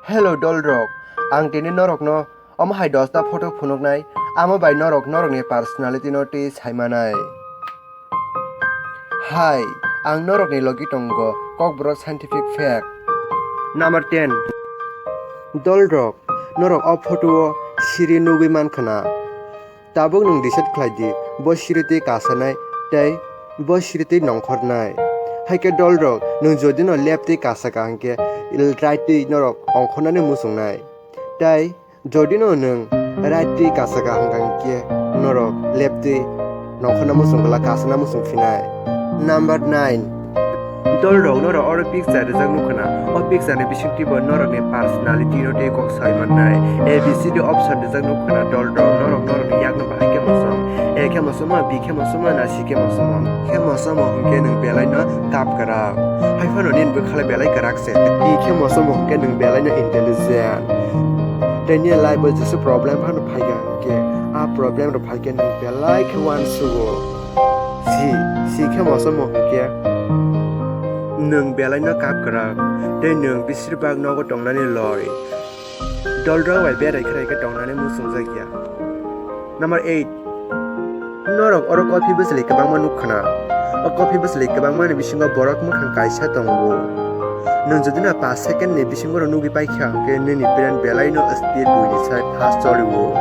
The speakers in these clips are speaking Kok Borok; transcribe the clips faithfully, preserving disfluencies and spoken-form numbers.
Hello dolrok, ang tini norokno omo hai dosta photo phunuknai, amo bai norok norokni personality no twi saimanai. Hai, ang norokni logi tongo Kokborok scientific fact. Number ten. Dolrok, norok o photo o siri nugwi mankha na? Tabuk nwng decide khlai di, bo siri twi kasanai tei bo siri twi nongkhornai. Hai khe dolrok, nwng jodi no left twi kasaka hwnkhe right twi norok ongkhornani muchungnai. Tei jodi no nwng right twi kasaka hwnkha hwnkhe norok left twi nongkhorna muchung glak, kasana muchung phinai. Number nine. Dolrok, norok oro picture rijak nukha na? O picture ni bisingtwi bo norokni personality no tei kok sai mannai. A B C D option rijak nukha na? Dolrok, norok norokni yakno bahai khe mosom? A khe mosomo, B khe mosomo, na C khe mosomo? Khe mosomo hwnkhe nwng belai no kap kwrak. Hai phano nini bwkha le belai kwrak se. D khe mosomo hwnkhe nwng belai no intelligent. Tei nini life o jesa problem phano phaikha hwnkhe, a problem rok phaikhe nwng belai khe uansugo. C, C khe mosomo hwnkhe nwng belai no kap kwrak tei nwng besir bak nogo tongnani loi. Dolrok bai berai khwrai khe tongnani muchungjak ya. Number eight. Norok oro coffee bwchwlwi kwbangma nukha na? O coffee bwchwlwi kwbangma ni bisingo borok mwkhang kaisa tongo. Nwng jodi no paanch second ni bisingo no nugwi paikha hwnkhe nini brain belai no speed buini sai fast choli o.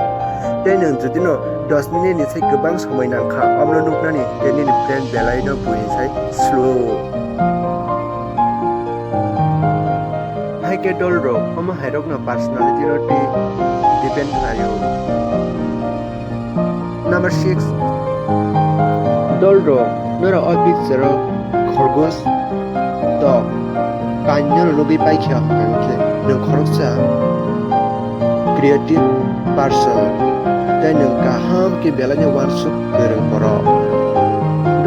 Tei nwng jodi no dos minute ni sai kwbang somoi nangkha omono nuknani hwnkhe nini brain belai no buini sai slow. Hai khe dolrok, omo hairokno personality no twi depend khlaio. Number six. Dolrok, norok o picture o khorgos tok kainwi no nugwi paikha hwnkhe nwng khoroksa creative person tei nwng kaham khe belai no uansuk kwrwng borok.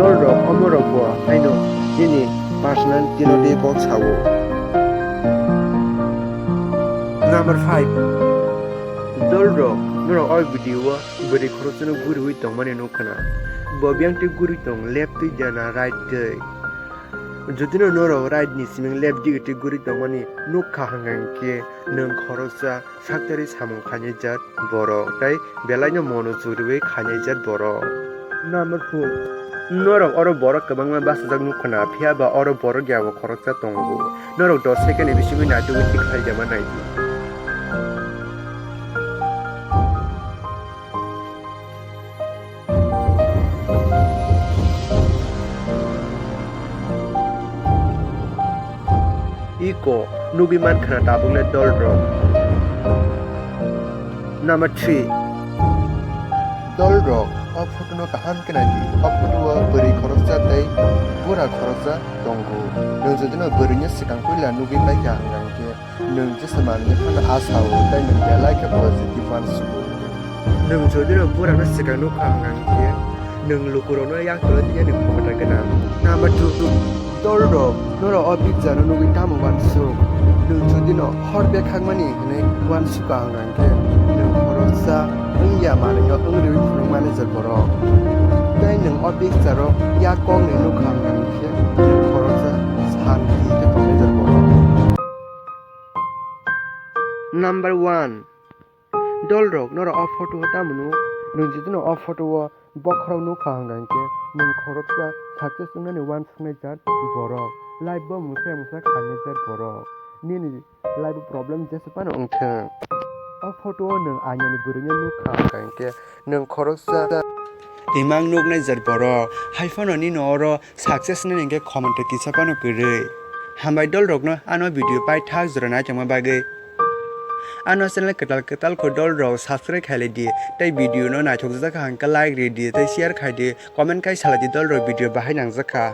Dolrok, omorok bo haino nini personality no twi kok sao. Number five. Dolrok, norok o video o bwrwi khoroksano guriwi tongmani nukha na? Bo biyang twi guriwi tong, left twi da na right twi? Jodi no norok right ni siming left digi twi guriwi tongmani nukha hwnkha hwnkhe nwng khoroksa sakchari samung khainai jat borok tei belai no mono churiwi khainai jat borok. Number four. Norok oro borok kwbangma bachajak nukha na, phiya ba oro borok ya bo khoroksa tongo. Norok dos second ni bisingwi naitugwi thik khlai jama nai di. Iko nugwi mankha na tabuk le dolrok. Number three. Dolrok, o photo no kaham khe nai di. O photo o bwrwi khoroksa tei bura khoroksa tongo. Nwng jodi no bwrwi no swkang puila nugwi paikha hwnkha hwnkhe nwng jesa manwi phano a sao tei nwng belai khe positive uansugo. Nwng jodi no bura no swkang nukha hwnkha hwnkhe nwng lukurokno yak tolwi twiya nwng khomota gwnang. Number two. Dolrok, norok o picture no nugwi tamo uansuk? Nwng jodi no hor bekhakmani hwnwi uansukha hwnkha hwnkhe nwng khoroksa wngya manwi no wngriwi phunukmani je borok. Tei nwng o picture o yak kokni nukha hwnkha hwnkhe nwng khoroksa santi khe tongnai je borok. Number one. Dolrok, norok o photo o tamo nukgo? Nwng jodi no o photo o bokhorok nukha hwnkha hwnkhe nwng khoroksa success wngnani uansuknai jat borok. Life bo mwsa mwsa khainai jat borok. Nini life o problem jesa phano wngthwng. O photo o nwng ainani bwrwino nukha hwnkha hwnkhe nwng khoroksa imang nuknai jat borok. Hai phano nini oro success wngnani hwnkhe comment o kisa phano kwrwi. Hambai dolrokno ano video paithak jora naitongma bagwi. Ano channel kwtal kwtal kho dolrok subscribe khailai di, tei video no naithokjak kha hwnkhe like rw di, tei share khai di, comment khai salai di dolrok video bahai nangjakha.